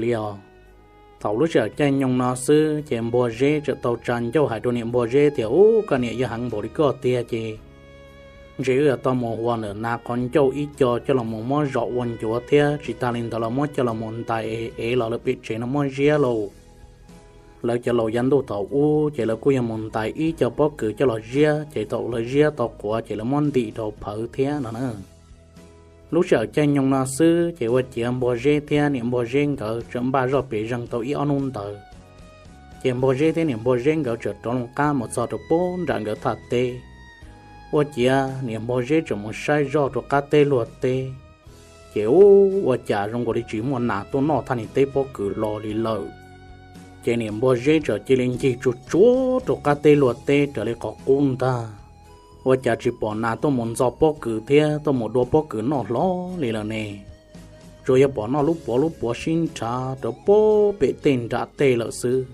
Yog thaum lub sij hawm caij nyoog no xwb ces Npua Zeb txawm tau tsa ncauj hais rau niam Npua Zeb tias, Ub, koj niam yog heev npaum li koj tiag ces ntshe wb yuav tau mus hua ntawm nas qhov ncauj ib co coj los mus muab zom ua ncuav thiab tsis tas li ntawd los muab coj los mus ntais es ev los lawv pem tsev no muab ziab lauj. Lawv cov laus yav ntuj thaum ub ces lawv kuj yog mus ntais ib co pob kws coj los ziab, ces thaum lawv ziab tau quav ces lawv muab ntim rau phawv thiab no na. Lub sij hawm caij nyoog no xwb ces ua ciav Npua Zeb thiab niam Npua Zeb nkawd txawm npaj zoj pem zeeg tau ib ob hnub ntawd, ces Npua Zeb thiab niam Npua Zeb nkawd txawm rov loo qab mus txog rau pem nram nkawd thaj teb. Ua ciav niam Npua Zeb txawm mus saib zoj rau qab teb luag teb, ces ub, ua cas zoo nkaus li tsis muaj nas tuaj noj thaj niag teb pob kws hlo li lawm. Ces niam Npua Zeb txawm cia li ncig tsuag tsuag rau qab teb luag teb raws li qhov qub ntag, ua cas tsis pom nas tuaj mus ntxo pob kws thiab tuaj mus dua pob kws noj hlo li lawm ne. Tsuas yog pom noj lub puav lub puav sib nrhav rau pem tej nram tej lawm xwb.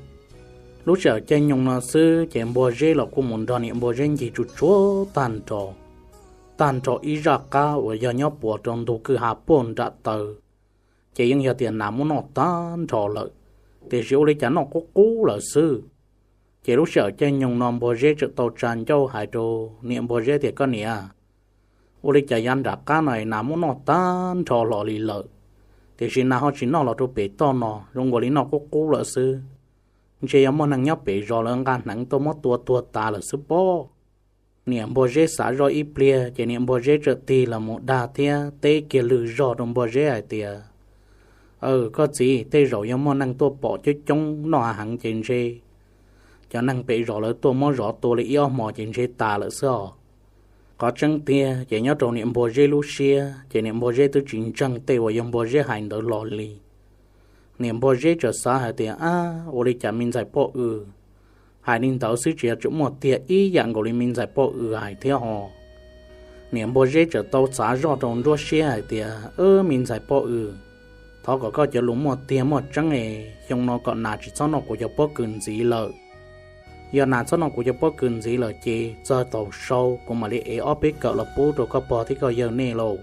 Lub sij hawm caij nyoog no xwb ces Npua Zeb los kuj mus nrog niam Npua Zeb ncig tsuag tsuag tag nrho, tag nrho ib zaj qab uas yog nyob puas rau ntug kwj ha puag nram taw, ces yeej yog tias nas muab noj tag nrho lawm, tiam sis ua li cas noj qub qub lawm xwb. Ces lub sij hawm caij nyoog no Npua Zeb txawm tau tsa ncauj hais rau niam Npua Zeb tias, Koj niam, ua li cas yav nram qab no nas muab noj tag nrho hlo li lawm, tiam sis nas ho tsis noj los rau pem toj no, zoo nkaus li noj qub qub lawm xwb. Ntshe yog muaj neeg nyob pem zos lawv nqa hneev tuaj muab tua tuag tas lawm xwb pob. Niam Npua Zeb xav zoj ib pliag ces niam Npua Zeb txawm tig los mus dag thiab teb kiag lwg zog rau Npua Zeb hais tias, Aw, koj txiv, tej zaum yog muaj neeg tuaj pom coob coob noj hav heev ces ntshe cov neeg pem zos lawv tuaj muab zov tua li ib ob hmo ces ntshe tas lawm xwb os. Qhov tseeb tiag ces nyob rau niam Npua Zeb lub siab ces niam Npua Zeb twb tsis ntseeg tej uas yog Npua Zeb hais ntawd hlo li. Niam Npua Zeb txawm xav hais tias, Ab, ua li cas me ntxhais Poj Ws hais li ntawd xwb tsis yog tseem muaj tiag ib yam nkaus li me ntxhais Poj Ws hais thiab ho. Niam Npua Zeb txawm tau xav zoj rau nruab siab hais tias, Ab, me ntxhais Poj Ws, thov kom koj cov lus muaj tiag muaj tseeb es xyoo no kom nas tsis txhob noj kuv cov pob kws ntxiv lawm. Yog nas txhob noj kuv cov pob kws ntxiv lawm ces txog thaum sau kuv mam li ev ob peb kawm los pub rau koj pog thiab koj yawg nej lauj.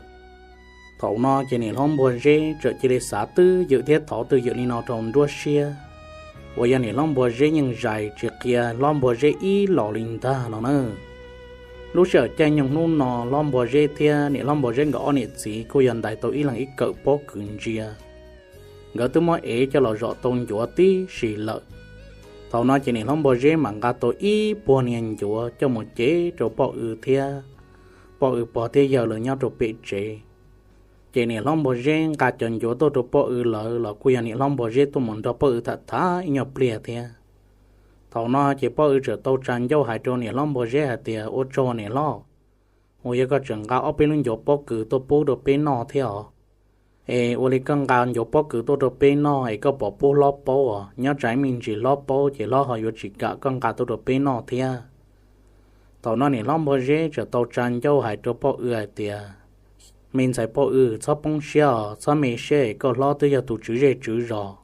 Thaum no ces niam hlob Npua Zeb txawm cia li xav twj ywm thiab thov twj ywm li no rau nruab siab, uas yog niam hlob Npua Zeb yeej zais tsis qhia hlob Npua Zeb ib los li ntag no na. Lub sij hawm caij nyoog hnub no hlob Npua Zeb thiab niam hlob Npua Zeb nkawd ob niam txiv kuj yog ntais tau ib leeg ib kawm pob kws ntsia. Nkawd twb muab ev coj los zom tau ncuav tib si lawm. Thaum no ces niam hlob Npua Zeb mam nqa tau ib puag niag ncuav coj mus cev rau Poj Ws thiab Poj Ws pog thiab yawg lawv nyob rau pem tsev. Ces niam hlob Npua Zeb nqa cov ncuav tuaj rau Poj Ws lawv los kuj yog niam hlob Npua Zeb tuaj mus nrog Poj Ws tham tham ib nyuag pliag thiab. Thaum no ces Poj Ws txawm tau tsa ncauj hais rau niam hlob Npua Zeb hais tias, Ua tsaug niam hlob, uas yog koj tseem nqa ob peb lub ncuav pob kws tuaj pub rau peb noj thiab os. Es ua li koj nqa ncuav pob kws tuaj rau peb noj es koj pom pub hlob paub os, nyob tsam ib me ntsis hlob paub ces hlob ho yuav tsis kam koj nqa tuaj rau peb noj thiab. Thaum no niam hlob Npua Zeb txawm tau tsa ncauj hais rau Poj Ws hais tias, Me ntxhais Poj Ws, txhob poob siab os, txhob me siab es koj hlob twb yog tus tswv zej tswv zos,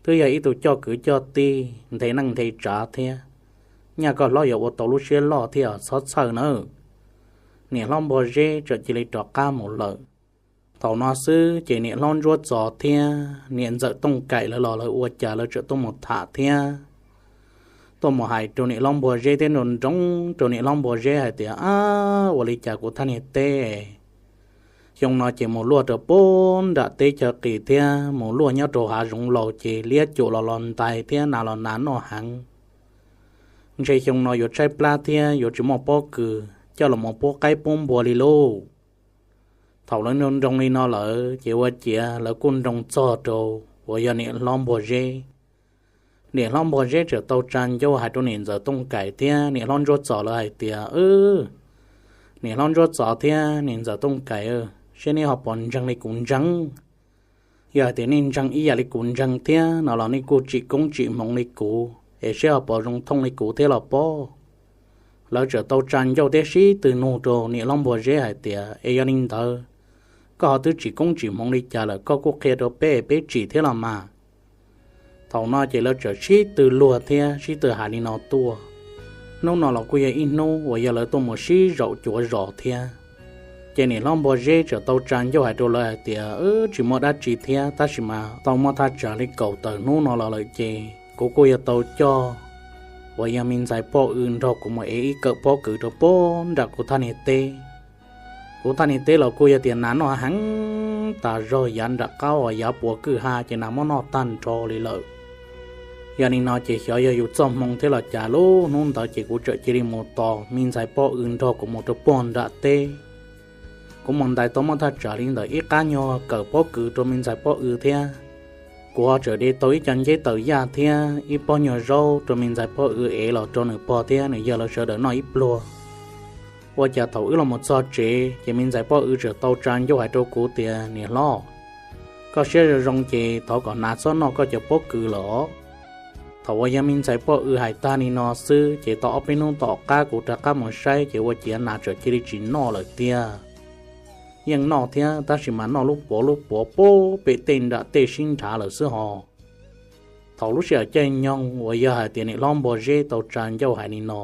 twb yog ib tug coj kwv coj tij nthe neej nthe tsav thiab. Nyaj koj hlob yuav ua tau lub siab loj thiab, txhob txhawj nawb. Niam hlob Npua Zeb txawm cia li rov qab mus lawm. Thaum no xwb ces niam hlob Ntsuab Txos thiab niam ntxawm Tooj Kaim lawv los lawv ua cas lawv txawm tuaj mus tham thiab tuaj mus hais rau niam hlob Npua Zeb thiab nroo nroo rau niam hlob Npua Zeb hais tias, Ab, ua li cas kuv thaj niag teb xyoo no ces mus luaj rau pem nram teb chaws qis thiab mus luaj nyob rau hav zoov laus ces liab cuam los los ntais thiab nas los nas noj heev. Ntshe xyoo no yuav tshaib plab thiab yuav tsis muaj pob kws coj los mus pub qaib pub npua li lauj. Thaum lawv nroo nroo li no lawm ces ua ciav lawv kuj nroo txog rau uas yog niam hlob Npua Zeb. Niam hlob Npua Zeb txawm tau tsa ncauj hais rau niam ntxawm Tooj Kaim thiab niam hlob Ntsuab Txos lawv hais tias, Niam hlob Ntsuab Txos thiab niam ntxawm Tooj Kaim, seb nej ho puas ntseeg li kuv ntseeg? Yog hais tias nej ntseeg ib yam li kuv ntseeg thiab no los nej kuj tsim koob tsim hmoov li kuv es seb ho puas zoo thooj li kuv thiab los pob. Lawv txawm tau tsa ncauj thiab sib tw nug rau niam hlob Npua Zeb hais tias, Es yog li ntawd, koj ho twb tsim koob tsim hmoov li cas lawm koj kuj qhia rau peb peb tsim thiab los mas. Thaum no ces lawv txawm sib tw luag thiab sib tw hais li no tuaj. Hnub no los kuj yog ib hnub uas yog lawv tuaj mus sib zaum cuav zos thiab. Ces niam hlob Npua Zeb txawm tau tsa ncauj hais rau lawv hais tias, Tsis muaj dab tsi thiab, tab sis mas tau muaj thaj tsam li kaum tawm hnub no los lawm ces kuv kuj yuav tau coj uas yog me ntxhais Poj Ws nrog kuv mus ev ib kawm pob kws rau puag nram kuv thaj niag teb. Kuv thaj niag teb los kuj yog tias nas noj heev tas zog, yav nram qab uas yav puas kwj ha ces nas muab noj tag nrho li lawm. Yog li no ces xyov yog yus txoj hmoo thiab los cas, lub hnub ntawd ces kuv txawm cia li mus tos me ntxhais Poj Ws nrog kuv mus rau puag nram teb. Kuv mus ntais tau muaj thaj tsam li ntawm ib qab nyuag kawm pob kws rau me ntxhais Poj Ws thiab. Kuv ho txawm de tau ib co nceb taws yaj thiab ib pob nyuag zaub rau me ntxhais Poj Ws ev los rau nws pog thiab nws yawg lawv sawv daws noj ib pluag. Ua cas thaum wb los mus txog tsev ces me ntxhais Poj Ws txawm tau tsa ncauj hais rau kuv tias, Niam hlob, koj siab zoo zoo ces thov kom nas txhob noj koj cov pob kws lawm os. Thaum uas yog me ntxhais Poj Ws hais tag li no xwb ces tau ob peb hnub tom qab kuv rov qab mus saib ces ua ciav nas txawm cia li tsis noj lawm tiag. Yeej noj thiab, tab sis mas noj lub puav lub puav puag pem tej nram tej sib nrhav lawm xwb hos. Thaum lub sij hawm caij nyoog uas yog hais tias niam hlob Npua Zeb tau tsa ncauj hais li no,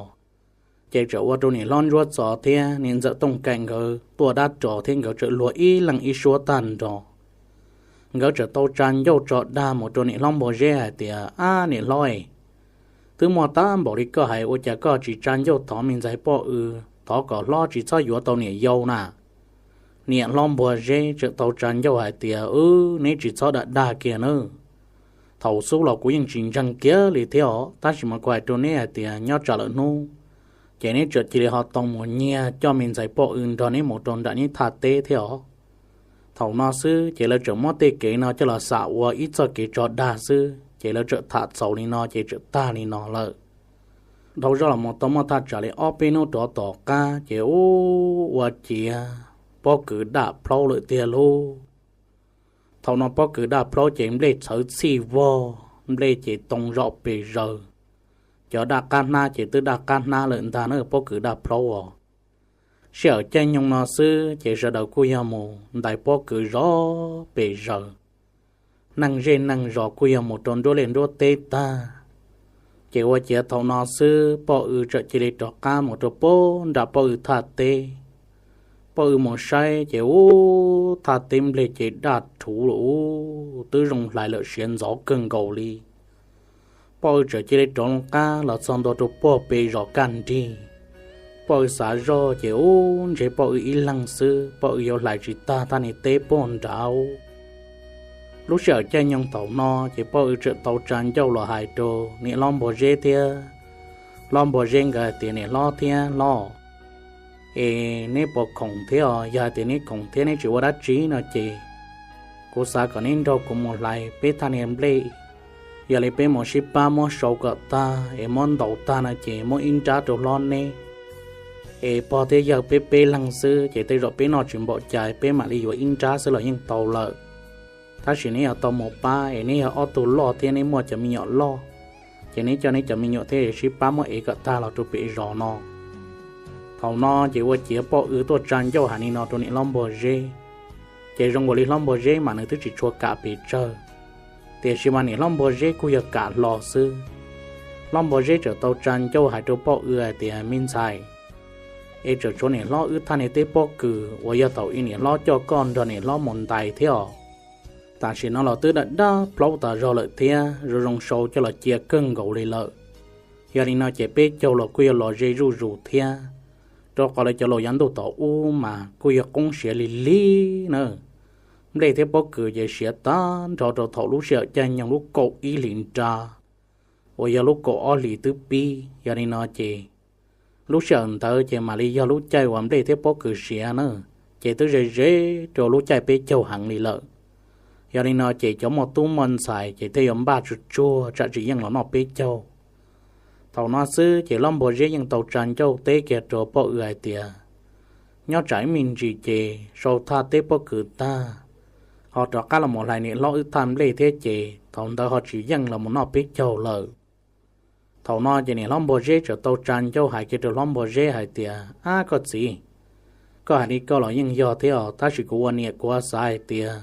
ces txawm ua rau niam hlob Ntsuab Txos thiab niam ntxawm Tooj Kaim nkawd tuaj dab ros thiab nkawd txawm luag ib leeg ib suab tag nrho. Nkawd txawm tau tsa ncauj tso dag mus rau niam hlob Npua Zeb hais tias, Ab niam hlob, twb muaj tag npaum li koj hais, ua cas koj tsis tsa ncauj thov me ntxhais Poj Ws thov kom hlob tsis txhob yuav tau niam yau na? Niam hlob Npua Zeb txawm tau tsa ncauj hais tias, Wb, neb tsis txhob dag dag kiag nawb. Thaum xub los kuv yeej tsis ntseeg kiag li thiab os, tab sis mas kuv hais rau neb hais tias nyob tsam lawm hnub ces neb txawm cia li ho tau mus nyiag coj me ntxhais Poj Ws nrog neb mus rau nram neb thaj teb thiab os. Thaum no xwb ces lawv txawm muab tej kev no coj los xam ua ib txoj kev tso dag xwb, ces lawv txawm tham txaus li no ces txawm tag li no lawm. Dhau zoj los mus tau muaj thaj tsam li ob peb hnub rov tom qab ces ub, ua ciav pob kws daj plhaub lawm tiag lauj. Thaum no pob kws daj plhaub ces nplej txhawv txhij vog, nplej ces too zom pes zaws. Cov daj qab hnab ces twb daj qab hnab lawm ntag na, pob kws daj plhaub os. Sij hawm caij nyoog no xwb ces sawv daws kuj yog mus ntais pob kws zov pes zaws. Neeg zej neeg zos kuj yog mus rau nruab liaj nruab teb tag. Ces ua ciav thaum no xwb Poj Ws txawm cia li rov qab mus rau puag nram Poj Ws thaj teb. Poj Ws mus saib ces ub, thaj teb nplej ces daj rhuv lawm ub, twb zoo hlais lawm siav ntxov kawg nkaus li. Poj Ws txawm cia li rov qab los txog ntua rau puag pem zos kaj nrig. Poj Ws xav zoj ces ub, ntshe Poj Ws ib leeg xwb, Poj Ws yuav hlais tsis tag thaj niag teb puag nrad. Lub sij hawm caij nyoog thaum no ces Poj Ws txawm tau tsa ncauj los hais rau niam hlob Npua Zeb thiab hlob Npua Zeb nkawd hais tias, Niam hlob thiab hlob, es neb puas khoom thiab os? Yog hais tias neb khoom thiab neb tsis ua dab tsi no ces kuv xav kom neb nrog kuv mus hlais peb thaj niag nplej. Yog li peb mus sib pab muab sau kom tag es muab ntaus tag no ces muab ib nrab rau hlob neb. Es pog thiab yawg peb peb leeg xwb ces tej zaum peb noj tsis npaum cas, peb mam li yuav ib nrab xwb los yeej tau lawm. Tab sis neb yuav tau mus pab es neb yog ob tug loj thiab neb muaj cov me nyuam loj, ces neb coj neb cov me nyuam thiab sib pab muab ev kom tag los rau pem zos no. Thaum no ces ua ciav Poj Ws tuaj tsa ncauj hais li no rau niam hlob Npua Zeb, ces zoo nkaus li hlob Npua Zeb mas nws twb tsis tshua kam pes tsawg, tiam sis mas niam hlob Npua Zeb kuj yog kam hlo xwb. Hlob Npua Zeb txawm tau tsa ncauj hais rau Poj Ws hais tias, Me ntxhais, es txawm tshuav niam hlob wb thaj niag teb pob kws uas yog thaum ub niam hlob coj koj nrog niam hlob mus ntais thiab os, tam sim no los twb daj daj plaub tas zog lawm thiab zoo zoo sau coj los cia kawg nkaus li lawm. Yog li no ces peb caug los kuj yog los ze zuj zus thiab, rau qhov lawv cov laus yav ntuj thaum ub mas kuj yog qoob siav lig lig na. Nplej thiab pob kws ces siav tag nrho rau thaum lub sij hawm caij nyoog lub kaum ib hlis nra uas yog lub kaum ob hlis twb pib. Yog li no ces lub sij hawm ntawd ces mam li yog lub caij uas nplej thiab pob kws siav na, ces twb ze ze rau lub caij peb caug heev li lawm. Yog li no ces cov muaj tub muaj ntxhais ces thiaj yuav npaj tsuag tsuag tsam tsis yeej los noj peb caug. Thaum no xwb ces hlob Npua Zeb yeej tau tsa ncauj teb kiag rau Poj Ws hais tias, Nyob tsam ib me ntsis ces sau thaj teb pob kws tag, ho rov qab los mus hlais niam hlob wb thaj nplej thiab ces thaum ntawd ho tsis yeej los mus noj peb caug lawm. Thaum no ces niam hlob Npua Zeb txawm tau tsa ncauj hais kiag rau hlob Npua Zeb hais tias, Ab koj txiv, koj hais li koj los yeej yog thiab os, tab sis kuv ua niam kuv xav hais tias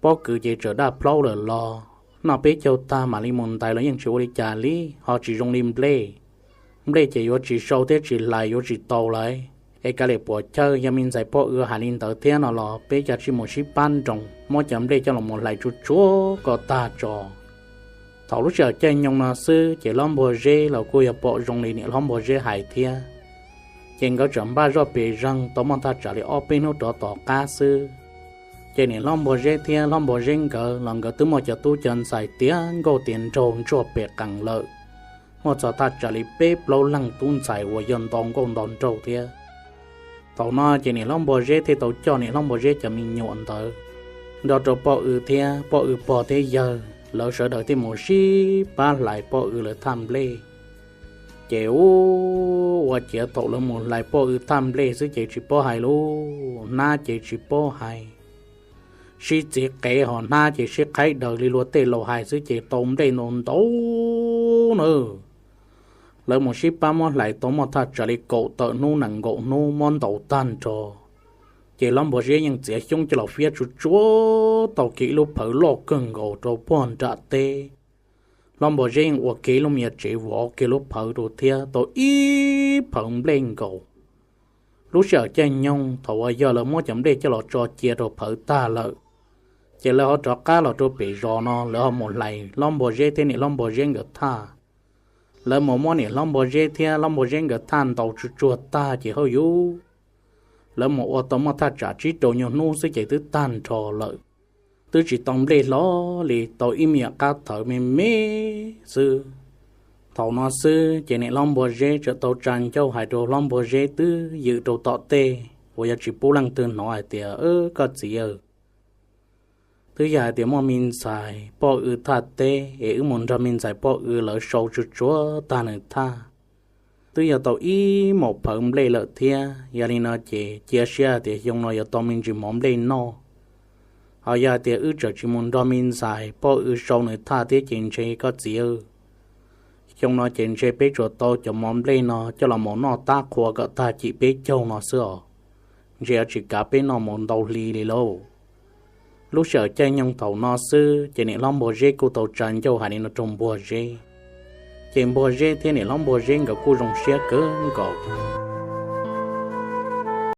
pob kws ces txawm daj plaub lawm los noj peb caug tag mam li mus ntais los yeej tsis ua li cas li, ho tsis zoo li nplej. Nplej ces yuav tsis sau thiab tsis hlais yuav tsis tau lawm. Es kav liam puas chawj, yog me ntxhais poj W hais li ntawd thiab no los peb cia li mus sib pab nroos muab cov nplej coj los mus hlais tsuag tsuag kom tag tso. Thaum lub sij hawm caij nyoog no xwb ces hlob Npua Zeb los kuj yog pom zoo li niam hlob Npua Zeb hais thiab. Ces nkawd tseem npaj zoj pes zeeg tau muaj thaj tsam li ob peb hnub rov tom qab xwb, ces niam hlob Npua Zeb thiab hlob Npua Zeb nkawd los nkawd twb muaj cov tub cov ntxhais tiav nkauj tiav nraug ntsuag pes qees lawm. Muaj txog thaj tsam li peb plaub leeg tub ntxhais uas yog nto nkauj nto nraug thiab. Thaum no ces niam hlob Npua Zeb thiaj tau coj niam hlob Npua Zeb cov me nyuam ntawd nrog rau poj W thiab poj W pog thiab yawg lawv sawv daws thiaj mus sib pab hlais poj W lawv thaj nplej. Ces ua ciav thaum lawv mus hlais poj W thaj nplej xwb ces tsis paub hais lub hnab ces tsis paub hais, sib txiv qev ho hnab ces sib qhaib daws li luag tej laus hais xwb ces tau nplej ntau ntau na. Lawv mus sib pab muab hlais tau muaj thaj tsam li kaum tawm hnub nees nkaum hnub muab ntaus tag nrho, ces hlob Npua Zeb yeej txiav xyoob coj los fiab tsuag tsuag tau kiag ib lub phawv loj kawg nkaus rau puag nram teb. Hlob Npua Zeb yeej ua kiag ib lub me nyuam tsev vov kiag lub phawv rau thiab tau ib phawv nplej nkaus. Lub sij hawm caij nyoog thaum uas yog lawv muab cov nplej coj los tso cia rau phawv tag lawm, ces lawv ho rov qab los rau pem zos no lawv ho mus hlais hlob Npua Zeb thiab niam hlob Npua Zeb nkawd thaj. Lawv mus muab niam hlob Npua Zeb thiab hlob Npua Zeb nkawd thaj ntaus tsuag tsuag tag ces hauj yus, lawv mus ua tau muaj thaj tsam tsib rau nyuag hnub xwb ces twb tag nrho lawm. Twb tsis tau nplej hlo li, tau ib me nyuam qab thawv me me xwb. Thaum no xwb ces niam hlob Npua Zeb txawm tau tsa ncauj hais rau hlob Npua Zeb twb ywm rau tom tej uas yog tsis pub leej twg hnov hais tias, Koj txiv aw, twb yog hais tias muaj me ntxhais poj W thaj teb es wb mus nrog me ntxhais poj W lawv sau tsuag tsuag tag nws thaj, twb yog tau ib maum phawv nplej lawm thiab. Yog li no ces cia siab hais tias xyoo no yuav tau me ntsis mov nplej noj. Ho yog hais tias wb tseem tsis mus nrog me ntxhais poj W sau nws thaj thiab ces ntshe koj txiv, xyoo no ces ntshe peb tsuas tau cov mov nplej no coj los mus noj tab qhua kom tag cim peb caug no xwb os. Ntshe yuav tsis kav peb noj mus ntau hli li lauj. Lub sij hawm caij nyoog thaum no xwb ces niam hlob Npua Zeb kuj tau tsa ncauj hais li no rau Npua Zeb. Ces Npua Zeb thiab niam hlob Npua Zeb nkawd kuj zoo siab kawg nkaus.